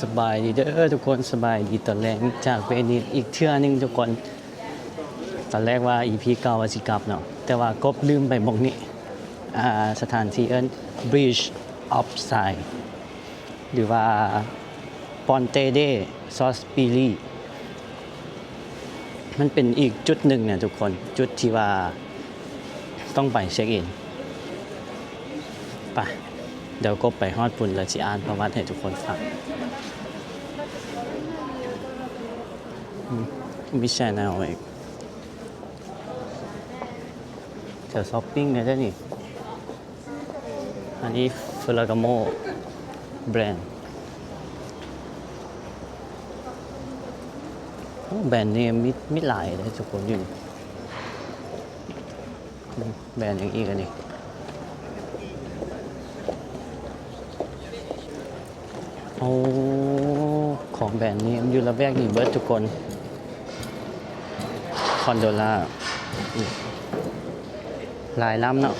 ສະບາຍດີເດີທຸກຄົນ, ສະບາຍດີຕອນແລງຈາກເວນິສອີກເທື່ອໜຶ່ງທຸກຄົນ. ຕອນແລກວ່າອີພີເກົ້າວ່າຊິກັບເນາະ, ແຕ່ວ່າກົບລືມໄປໝ່ອງນີ້ ອ່າ ສະຖານທີ່ເອີ້ນ Bridge of Sighs ຫຼືວ່າ Ponte de Sospiri. ມັນເປັນອີກຈຸດໜຶ່ງນະທຸກຄົນ, ຈຸດທີ່ວ່າຕ້ອງໄປເຊັກອິນ. ໄປ ດຽວກົບໄປຮອດພຸ້ນແລ້ວຊິອ່ານປະຫວັດໃຫ້ທຸກຄົນຟັງ. ອືມ ມີແຊນແນວອີກ ແຖວຊັອບປິງແດ່ເດີນີ້. ອັນນີ້ Ferragamo brand. ໂອ້ ແບຣນເນມມີ ມີຫຼາຍເດ້ທຸກຄົນຢູ່ນີ້. ແບຣນຫຍັງອີກອັນນີ້? ໂອ້ ຂອງແບຣນເນມຢູ່ລະແວກນີ້ເບິດທຸກຄົນ. Gondola ຫຼາຍລຳເນາະ.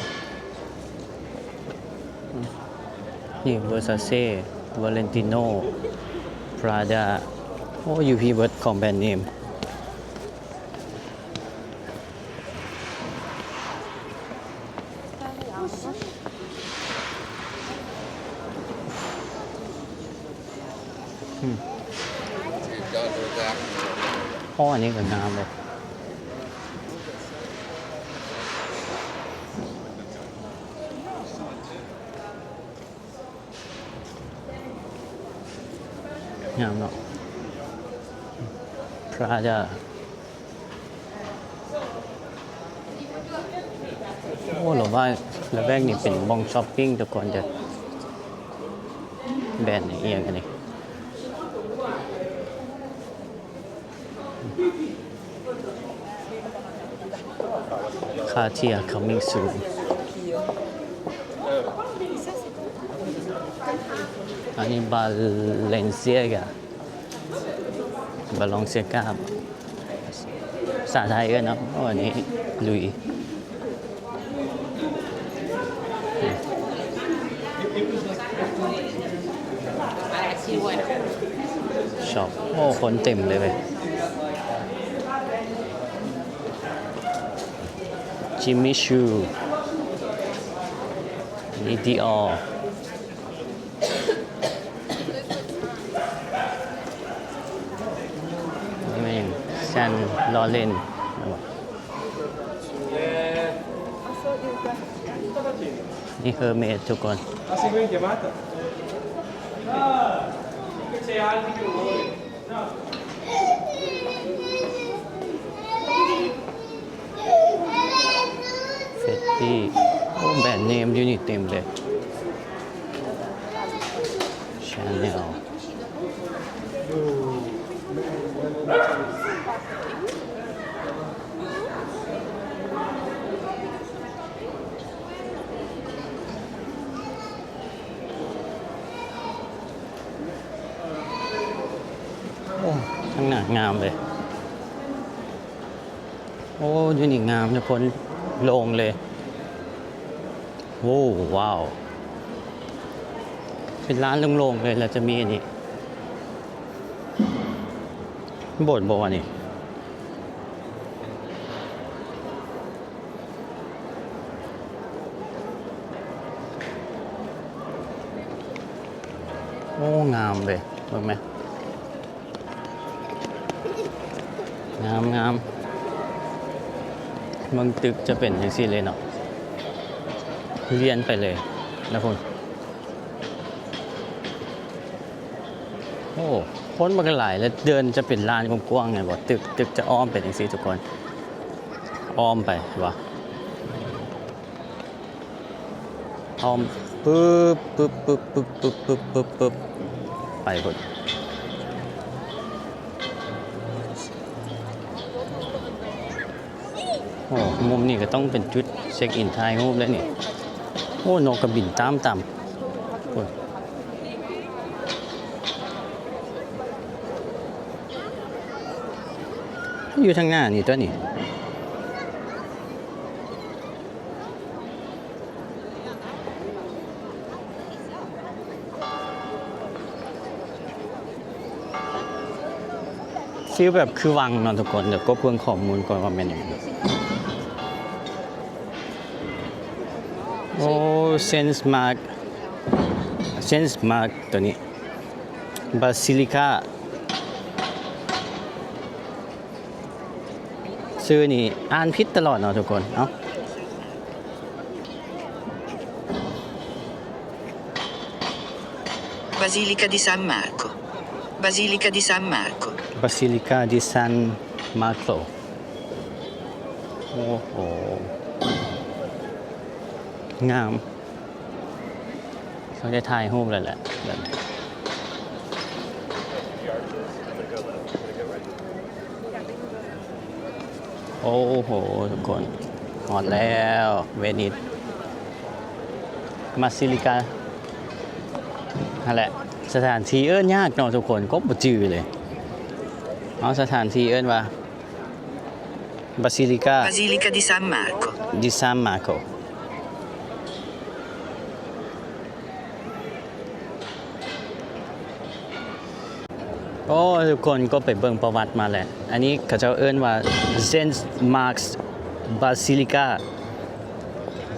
ນີ້ Versace, Valentino, Prada. ໂອ້ ຢູ່ພີ້ເບິດຂອງແບຣນເນມ. ອືມ ອໍ ອັນນີ້ກໍງາມເລີຍ. ງາມເນາະ Prada. ໂອ້ ລະວ່າ ລະແວກນີ້ເປັນບ່ອນຊັອບປິງທຸກຄົນເດີ. ແບຣນອີ່ຫຍັງອັນນີ້? Cartier coming soon. ອັນນີ້ Balenciaga, Balenciaga ພາສາໄທເອີ້ນເນາະ. ໂອ້ ອັນນີ້ Louis. Shop. ໂອ້ ຄົນເຕັມເລີຍເວີຍ. Jimmy Choo. ນີ້ Dior. ນີ້ແມ່ນ Saint Laurent. ນີ້ Hermès ທຸກຄົນ. Fendi. ໂອ້ ແບຣນເນມຢູ່ນີ້ເຕັມເລີຍ. Chanel. ໂອ້ ທາງໜ້າງາມເລີຍ. ໂອ້ ຢູ່ນີ້ງາມທຸກຄົນ ໂລ່ງເລີຍ. ໂອ້ ວ້າວ ເປັນລານໂລ່ງໆເລີຍ ແລ້ວຈະມີອັນນີ້ ໂບດບໍ່ວະນີ້? ໂອ້ ງາມເວີຍ ເບິ່ງແມະ ງາມໆ. ເບິ່ງຕຶກຈະເປັນຈັ່ງຊີ້ເລີຍເນາະ ລຽນໄປເລີຍນະພຸ້ນ. ໂອ້ ຄົນມັນກໍຫຼາຍ ແລ້ວເດີ່ນຈະເປັນລານກວ້າງໆ ແມ່ນບໍ່? ຕຶກ ຕຶກຈະອ້ອມເປັນຈັ່ງຊີ້ທຸກຄົນ ອ້ອມໄປ ເຫັນບໍ່? ອ້ອມ ປຶບ ປຶບ ປຶບ ໄປພຸ້ນ. ໂອ້ ມຸມນີ້ກໍຕ້ອງເປັນຈຸດເຊັກອິນຖ່າຍຮູບແລ້ວນີ້. ໂອ້ ນົກກໍບິນຕາມໆ ພຸ້ນ ຢູ່ທາງໜ້ານີ້ຕົວະນີ້. ຟີລແບບຄືວັງເນາະທຸກຄົນ. ດຽວກົບເບິ່ງຂໍ້ມູນກ່ອນວ່າແມ່ນຫຍັງ. ໂອ້ ເຊັນມາກ ເຊັນມາກ ໂຕນີ້ ບາຊິລິກາ. ຊື່ນີ້ອ່ານຜິດຕະຫຼອດເນາະທຸກຄົນ. ເອົ້າ Basilica di San Marco. Basilica di San Marco. Basilica di San Marco. ໂອ້ໂຫ ງາມ. ເຂົາຈະຖ່າຍຮູບແລ້ວແຫຼະແບບນີ້. ໂອ້ໂຫ ທຸກຄົນ ຮອດແລ້ວ ເວນິສ ບາຊິລິກາ. ຫັ້ນແຫຼະ ສະຖານທີ່ເອີ້ນຍາກເນາະທຸກຄົນ ກົບບໍ່ຈື່ເລີຍ. ເອົາ ສະຖານທີ່ເອີ້ນວ່າ Basilica. Basilica di San Marco. Di San Marco. ໂອ້ ທຸກຄົນ ກົບໄປເບິ່ງປະຫວັດມາແລ້ວ. ອັນນີ້ເຂົາເຈົ້າເອີ້ນວ່າ Saint Mark's Basilica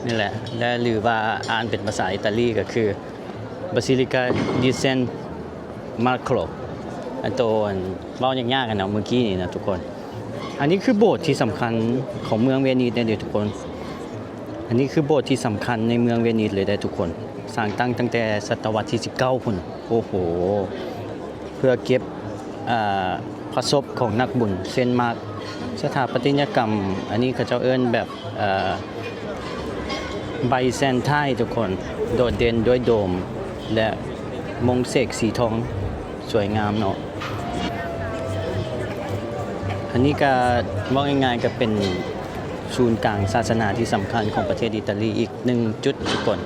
ນີ້ແຫຼະ ແລະ ຫຼືວ່າອ່ານເປັນພາສາອິຕາລີກໍຄື Basilica di San Marco. ອັນໂຕ ອັນເວົ້າຍາກໆ ອັນເນາະ ມື້ກີ້ນີ້ນະທຸກຄົນ. ອັນນີ້ຄືໂບດທີ່ສຳຄັນຂອງເມືອງເວນິສເດ້ທຸກຄົນ. ອັນນີ້ຄືໂບດທີ່ສຳຄັນໃນເມືອງເວນິສເລີຍເດ້ທຸກຄົນ. ສ້າງຕັ້ງຕັ້ງແຕ່ສະຕະວັດທີສິບເກົ້າພຸ້ນ. ໂອ້ໂຫ ເພື່ອເກັບ ເອີ ພະສົບຂອງນັກບຸນເຊນມາກ. ສະຖາປັດຕະຍະກຳ ອັນນີ້ເຂົາເຈົ້າເອີ້ນແບບ ເອີ ໄບແຊນໄທທຸກຄົນ ໂດດເດັ່ນດ້ວຍໂດມ ແລະ ມົງເສກສີທອງ ສວຍງາມເນາະ. ອັນນີ້ກະເວົ້າງ່າຍໆ ກະເປັນສູນກາງສາສະໜາທີ່ສຳຄັນຂອງປະເທດອີຕາລີອີກໜຶ່ງຈຸດທຸກຄົນ.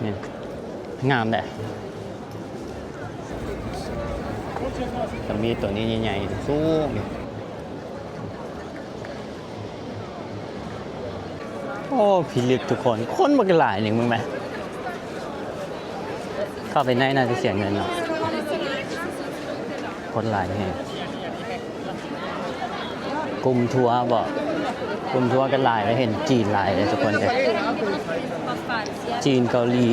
ນີ້ ງາມເດ້. ກະມີໂຕນີ້ໃຫຍ່ໆ ສູງ. ໂອ້ ພິລຶກທຸກຄົນ ຄົນບັກຫຼາຍນີ້ ມຶງແມະ. ເຂົ້າໄປໃນໜ້າຈະເສຍເງິນເນາະ ຄົນຫຼາຍແຮງ. ກຸ່ມທົວເບາະ ກຸ່ມທົວກໍຫຼາຍ ເຫັນຈີນຫຼາຍເດ້ທຸກຄົນເອີຍ. ຈີນ ເກົາຫຼີ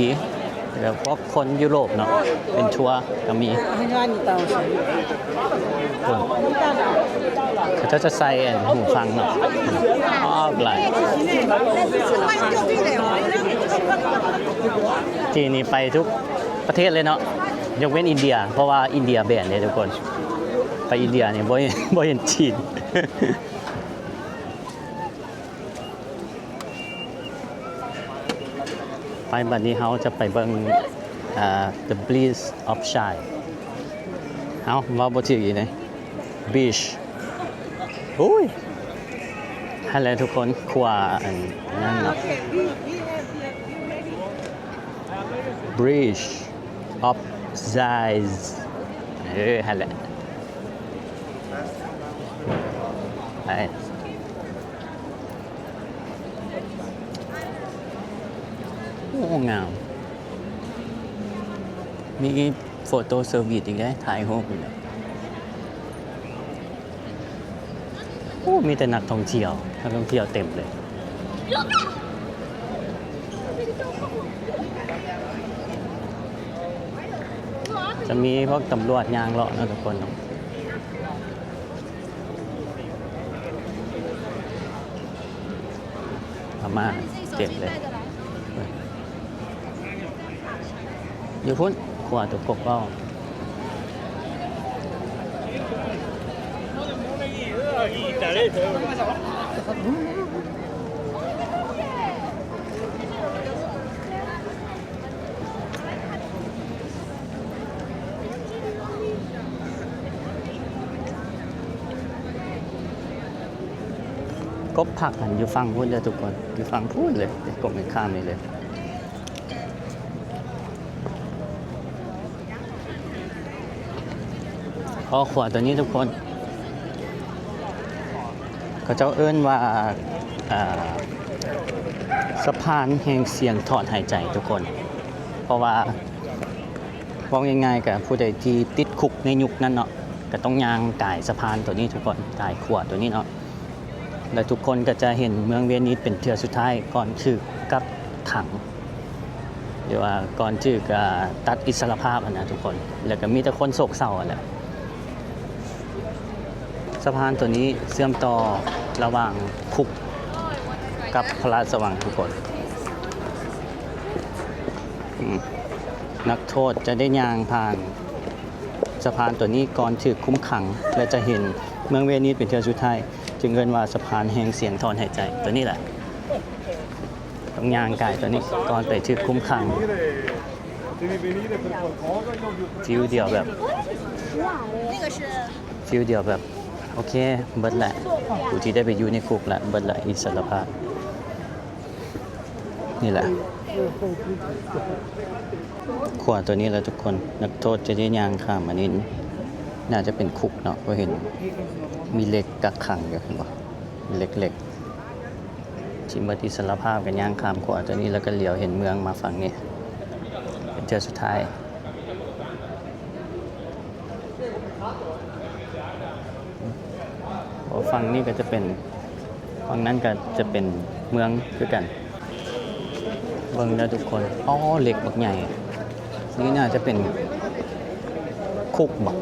ແລ້ວພວກຄົນຢູໂຣບເນາະ ເປັນທົວກໍມີ. ເຂົາເຈົ້າຈະໃສ່ອັນຫູຟັງເນາະ ອອກຫຼາຍ. ຈີນນີ້ໄປທຸກປະເທດເລີຍເນາະ ຍົກເວັ້ນອິນເດຍ ເພາະວ່າອິນເດຍແບນເດ້ທຸກຄົນ. ໄປອິນເດຍນີ້ບໍ່ ບໍ່ເຫັນຈີນ. ໄປ ບັດນີ້ເຮົາຈະໄປເບິ່ງ ເອີ The Bridge of Chay. ເອົ້າ ເວົ້າບໍ່ຖືກອີກເດ້ Bridge. ໂອ້ຍ ຫັ້ນແຫຼະທຸກຄົນ ຂົວອັນນັ້ນເນາະ Bridge of Chay. ເອີ ຫັ້ນແຫຼະ ໄປ. ໂອ້ ງາມ ມີໂຟໂຕ້ເຊີວິດອີກເດ້ ຖ່າຍຮູບອີກເດ້. ໂອ້ ມີແຕ່ນັກທ່ອງທ່ຽວ ນັກທ່ອງທ່ຽວເຕັມເລີຍ. ຈະມີພວກຕຳຫຼວດຍ່າງເລາະເນາະທຸກຄົນເນາະ. ອາມ່າເຕັມເລີຍ ຢູ່ພຸ້ນ ຂົວຕົວກົກເວົ້າ. ກົບຜັກຫັ້ນຢູ່ຝັ່ງພຸ້ນເດີທຸກຄົນ ຢູ່ຝັ່ງພຸ້ນເລີຍ ກົບຂ້າມນີ້ເລີຍ. ອໍ ຂົວໂຕນີ້ທຸກຄົນ ເຂົາເຈົ້າເອີ້ນວ່າ ເອີ ສະພານແຫ່ງສຽງຖອນຫາຍໃຈທຸກຄົນ ເພາະວ່າ ເວົ້າງ່າຍໆ ກະຜູ້ໃດທີ່ຕິດຄຸກໃນຍຸກນັ້ນເນາະ ກໍຕ້ອງຍ່າງກາຍສະພານໂຕນີ້ທຸກຄົນ, ກາຍຂົວໂຕນີ້ເນາະ. ແລະທຸກຄົນກໍຈະເຫັນເມືອງເວນິສເປັນເທື່ອສຸດທ້າຍກ່ອນຖືກກັກຂັງ ຫຼືວ່າກ່ອນຖືກ ອາ ຕັດອິດສະຫຼະພາບຫັ້ນນະທຸກຄົນ. ແລ້ວກໍມີແຕ່ຄົນໂສກເສົ້າຫັ້ນແຫຼະ. ສະພານໂຕນີ້ເຊື່ອມຕໍ່ລະຫວ່າງຄຸກກັບພະລາຊະວັງທຸກຄົນ. ອືມ ນັກໂທດຈະໄດ້ຍ່າງຜ່ານ ສະພານໂຕນີ້ກ່ອນຖືກຄຸມຂັງ ແລະ ຈະເຫັນເມືອງເວນິສເປັນເທື່ອສຸດທ້າຍ, ຈຶ່ງເອີ້ນວ່າສະພານແຫ່ງສຽງຖອນຫາຍໃຈ. ໂຕນີ້ແຫຼະ ຕ້ອງຍ່າງກາຍໂຕນີ້ກ່ອນໄປຖືກຄຸມຂັງ. ຟີລດຽວແບບ ຟີລດຽວແບບ ໂອເຄ ເບິດລະ ກູຊິໄດ້ໄປຢູ່ໃນຄຸກລະ ເບິດລະ ອິດສະຫຼະພາບ. ນີ້ແຫຼະ ຂົວໂຕນີ້ແຫຼະທຸກຄົນ, ນັກໂທດຈະໄດ້ຍ່າງຂ້າມ. ອັນນີ້ໜ້າຈະເປັນຄຸກເນາະ ເພາະເຫັນມີເຫຼັກກັກຂັງຢູ່ ເຫັນບໍ່? ເຫຼັກໆ ທີ່ໝົດອິດສະຫຼະພາບກໍຍ່າງຂ້າມຂົວໂຕນີ້ ແລ້ວກໍຫຼຽວເຫັນເມືອງມາຝັ່ງນີ້ ເປັນເທື່ອສຸດທ້າຍ. ໂອ້ ຝັ່ງນີ້ກໍຈະເປັນ ຝັ່ງນັ້ນກໍຈະເປັນເມືອງຄືກັນ. ເບິ່ງເດີທຸກຄົນ, ອໍ ເຫຼັກບັກໃຫຍ່. ນີ້ໜ້າຈະເປັນຄຸກບໍ?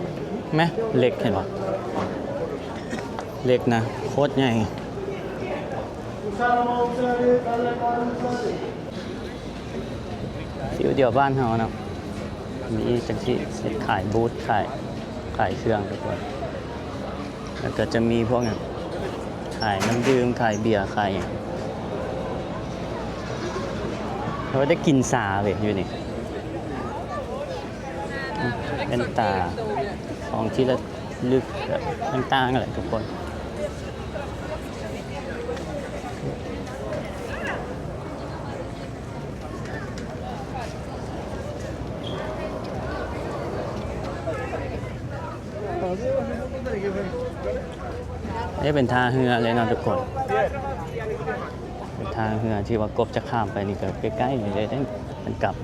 ແມະ ເຫຼັກ ເຫັນບໍ່? ເຫຼັກນະ ໂຄດໃຫຍ່. ຟີລດຽວບ້ານເຮົາເນາະ, ມີຈັ່ງຊີ້ ເຮັດຂາຍບູດ ຂາຍ ຂາຍເຄື່ອງທຸກຄົນ. ແລ້ວກໍຈະມີພວກຫຍັງ ຂາຍນ້ຳດື່ມ ຂາຍເບຍ ຂາຍຫຍັງ. ເຮົາໄດ້ກິນຊາເວີຍຢູ່ນີ້. ແວ່ນຕາ ຂອງທີ່ລະລຶກຕ່າງໆ ນັ້ນແຫຼະທຸກຄົນ. ນີ້ເປັນທ່າເຮືອເລີຍເນາະທຸກຄົນ, ເປັນທ່າເຮືອທີ່ວ່າກົບຈະຂ້າມໄປນີ້ກໍໃກ້ໆ ນີ້ເດ້ ເປັນກັບ.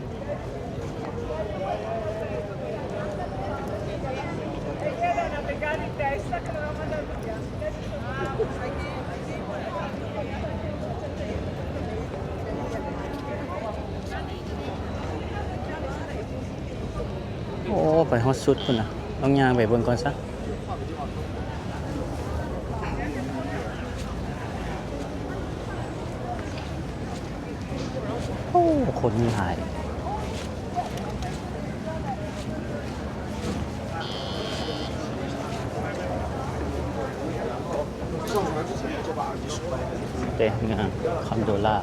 ໂອ້ ໄປຮອດສຸດພຸ້ນນະ, ຕ້ອງຍ່າງໄປເບິ່ງກ່ອນຊະ. ໂອ້ ຄົນຫຼາຍ. ເຕະງາມ ຄອນໂດລາ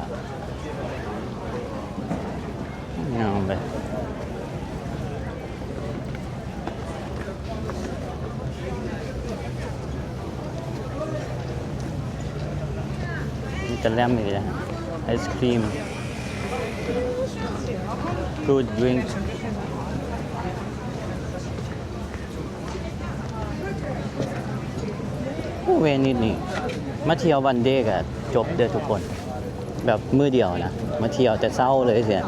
ງາມເລີຍ. ມີແຕ່ແລັມອີກແລ້ວ ໄອສະຄຣີມ ຟຣຸດດຣິງ. ໂອ້ ເວນິສນີ້ ມາທ່ຽວວັນເດກໍຈົບເດີ້ທຸກຄົນ. ແບບມື້ດຽວນະ ມາທ່ຽວແຕ່ເຊົ້າເລີຍຊີ້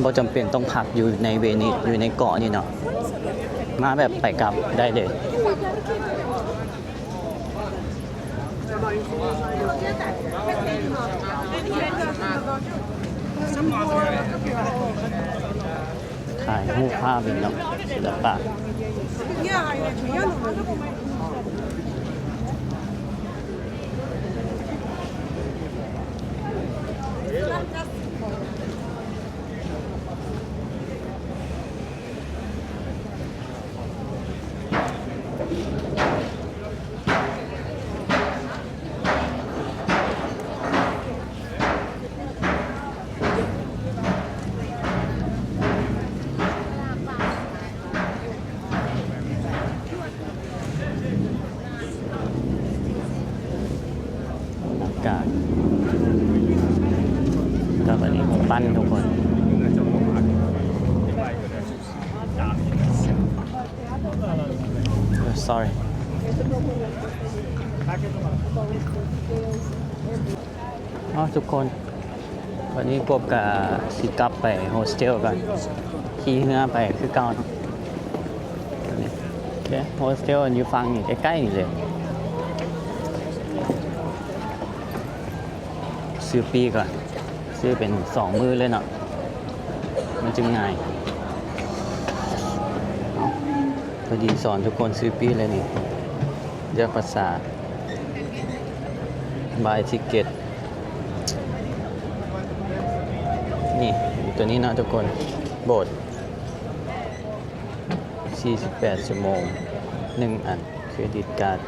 ບໍ່ຈຳເປັນຕ້ອງພັກຢູ່ໃນເວນິສ ຢູ່ໃນເກາະນີ້ເນາະ, ມາແບບໄປກັບໄດ້ເລີຍ. ຂາຍຮູບພາບອີກເນາະ ສິລະປະ. ອາກາດ ກັບອັນນີ້ ປັ່ນທຸກຄົນ. Sorry. ເອົາ ທຸກຄົນ ວັນນີ້ກົບກະຊິກັບໄປໂຮສເທວກັນ ຂີ່ເຮືອໄປຄືເກົ່າເນາະ. ໂຮສເທວຢູ່ຝັ່ງນີ້ໃກ້ໆນີ້ເລີຍ. ຊື້ປີ້ກ່ອນ ຊື້ເປັນສອງມື້ເລີຍເນາະ ມັນຈຶ່ງງ່າຍ. ເອົາ ພໍດີສອນທຸກຄົນຊື້ປີ້ເລີຍນີ້ ເລືອກພາສາ ບາຍທິກເກັດ ນີ້ ຕົວນີ້ເນາະທຸກຄົນ ໂບດ ສີ່ສິບແປດຊົ່ວໂມງ ໜຶ່ງອັນ ເຄຣດິດກາດ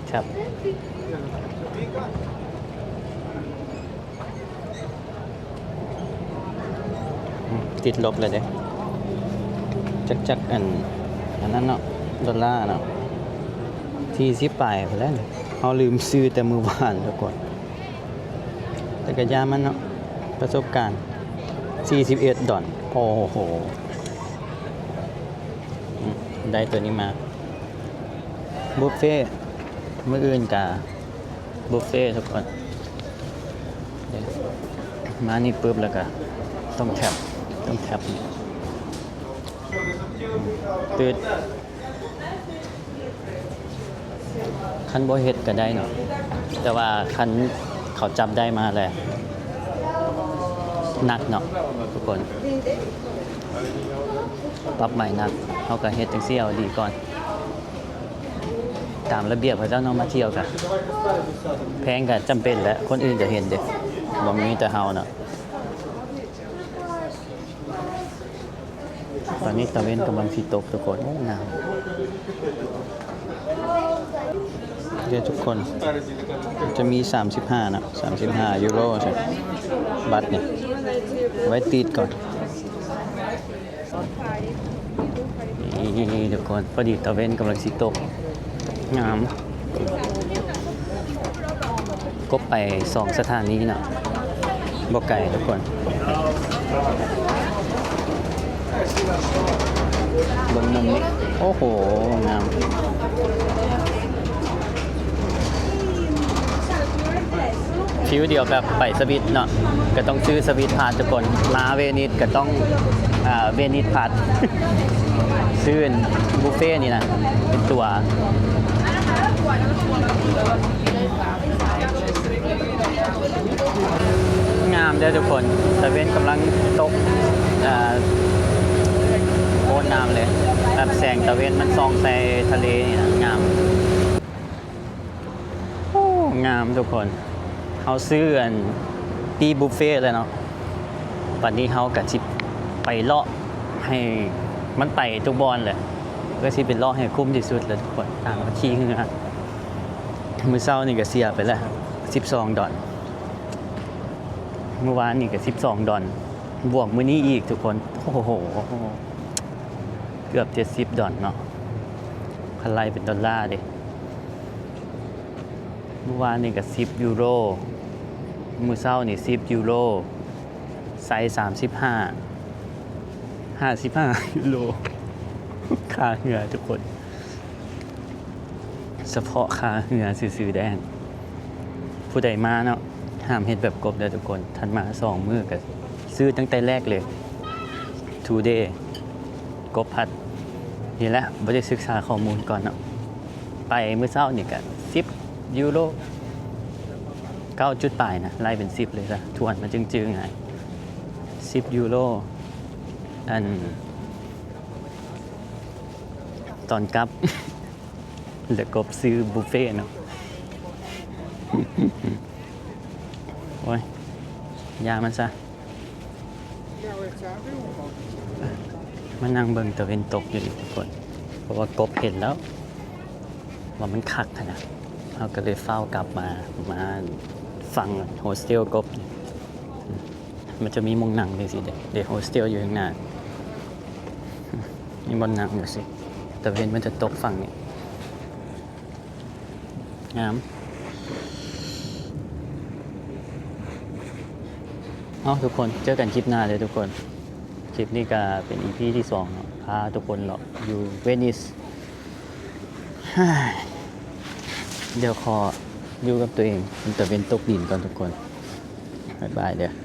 ແທັບ ອືມ ຕິດລົບແລ້ວເດ້ ຈັກ ຈັກອັນ ອັນນັ້ນເນາະ ໂດລາເນາະ ສີ່ສິບປາຍພຸ້ນແຫຼະ. ເຮົາລືມຊື້ແຕ່ມື້ວານ ແລ້ວກໍ ແຕ່ກະຢ່າມັນເນາະ ປະສົບການ ສີ່ສິບເອັດດອນ ໂອ້ໂຫ ອືມ ໄດ້ຕົວນີ້ມາ ບຸບເຟ ມື້ອື່ນກະບຸບເຟທຸກຄົນ. ມານີ້ປຶບ ແລ້ວກະຕ້ອງແທັບ ຕ້ອງແທັບນີ້ ອືມ ຕຶດ. ຄັນບໍ່ເຮັດກະໄດ້ເນາະ ແຕ່ວ່າຄັນເຂົາຈັບໄດ້ມາແລ້ວ ໜັກເນາະທຸກຄົນ ປັບໃໝໜັກ. ເຮົາກະເຮັດຈັ່ງຊີ້ເອົາດີກ່ອນ ຕາມລະບຽບເຂົາເຈົ້າເນາະ. ມາທ່ຽວກະແພງກະຈຳເປັນແຫຼະ ຄົນອື່ນກະເຮັດເດ້ ບໍ່ມີແຕ່ເຮົາເນາະ. ຕອນນີ້ຕາເວັນກຳລັງຊິຕົກທຸກຄົນ ໂອ້ ງາມເດ້ທຸກຄົນ. ຈະມີສາມສິບຫ້າເນາະ ສາມສິບຫ້າຢູໂຣ ບັດນີ້ ໄວ້ຕິດກ່ອນ ນີ້ທຸກຄົນ. ພໍດີຕາເວັນກຳລັງຊິຕົກ ງາມ. ກົບໄປສອງສະຖານີເນາະ ບໍ່ໄກທຸກຄົນ. ເບິ່ງມຸມນີ້ ໂອ້ໂຫ ງາມ. ຟີລດຽວກັບໄປສະວິດເນາະ ກະຕ້ອງຊື້ສະວິດພາສທຸກຄົນ. ມາເວນິສກະຕ້ອງ ອ່າ ເວນິສພາສ ຊື້ອັນບຸບເຟນີ້ນະ ເປັນຕົວ. ງາມເດີ້ທຸກຄົນ ຕາເວັນກຳລັງຕົກ ເອີ ໂຄດງາມເລີຍ ແບບແສງຕາເວັນມັນສ່ອງໃສ່ທະເລນີ້ນະ ງາມ. ໂອ້ ງາມທຸກຄົນ. ເຮົາຊື້ອັນປີ້ບຸບເຟແລ້ວເນາະ ບັດນີ້ເຮົາກະຊິໄປເລາະໃຫ້ມັນໄປທຸກບ່ອນເລີຍ ກະຊິໄປເລາະໃຫ້ຄຸ້ມທີ່ສຸດແຫຼະທຸກຄົນ. ຕາມມາຂີ່ເຮືອ ມື້ເຊົ້ານີ້ກະເສຍໄປແລ້ວສິບສອງດອນ ມື້ວານນີ້ກະສິບສອງດອນ ບວກມື້ນີ້ອີກທຸກຄົນ. ໂອ້ໂຫ ເກືອບເຈັດສິບດອນເນາະ ຄັນໄລ່ເປັນໂດລາເດ້. ມື້ວານນີ້ກະສິບຢູໂຣ ມື້ເຊົ້ານີ້ສິບຢູໂຣ ໃສ່ສາມສິບຫ້າ ຫ້າສິບຫ້າຢູໂຣ ຄ່າເຮືອທຸກຄົນ. ສະເພາະຄ່າເຮືອຊື່ໆ ເດ້ ຜູ້ໃດມາເນາະ ຫ້າມເຮັດແບບກົບເດີ້ທຸກຄົນ. ທັນມາສອງມື້ກະຊື້ຕັ້ງແຕ່ແລກເລີຍ ທູເດ ກົບພັດ ນີ້ແຫຼະ ບໍ່ໄດ້ສຶກສາຂໍ້ມູນກ່ອນເນາະ. ໄປມື້ເຊົ້ານີ້ກະສິບຢູໂຣ ເກົ້າຈຸດປາຍນະ ໄລ່ເປັນສິບເລີຍຊະ ທວນມັນຈຶ່ງຈື່ງ່າຍ. ສິບຢູໂຣ ອັນ ຕອນກັບ ແລ້ວກໍຊື້ບຸບເຟເນາະ. ໂອ້ຍ ຢ່າມັນຊະ ມານັ່ງເບິ່ງຕາເວັນຕົກຢູ່ນີ້ທຸກຄົນ ເພາະວ່າກົບເຫັນແລ້ວວ່າມັນຄັກຫັ້ນນະ ເຮົາກະເລີຍຟ້າວກັບມາ ມາຝັ່ງໂຮສເທວກົບ. ມັນຈະມີໝ່ອງນັ່ງຈັ່ງຊີ້ເດ້ ເດ້ໂຮສເທວຢູ່ຂ້າງໜ້າ ມີບ່ອນນັ່ງຢູ່ຊີ້ ຕາເວັນມັນຈະຕົກຝັ່ງນີ້ ງາມ. ເອົາ ທຸກຄົນ ເຈີກັນຄລິບໜ້າເດີ້ທຸກຄົນ. ຄລິບນີ້ກະເປັນອີພີທີສອງເນາະ ພາທຸກຄົນເລາະຢູ່ເວນິສ. ດຽວຂໍຢູ່ກັບຕົວເອງ ເຫັນຕາເວັນຕົກດິນກ່ອນທຸກຄົນ ບາຍບາຍເດີ້.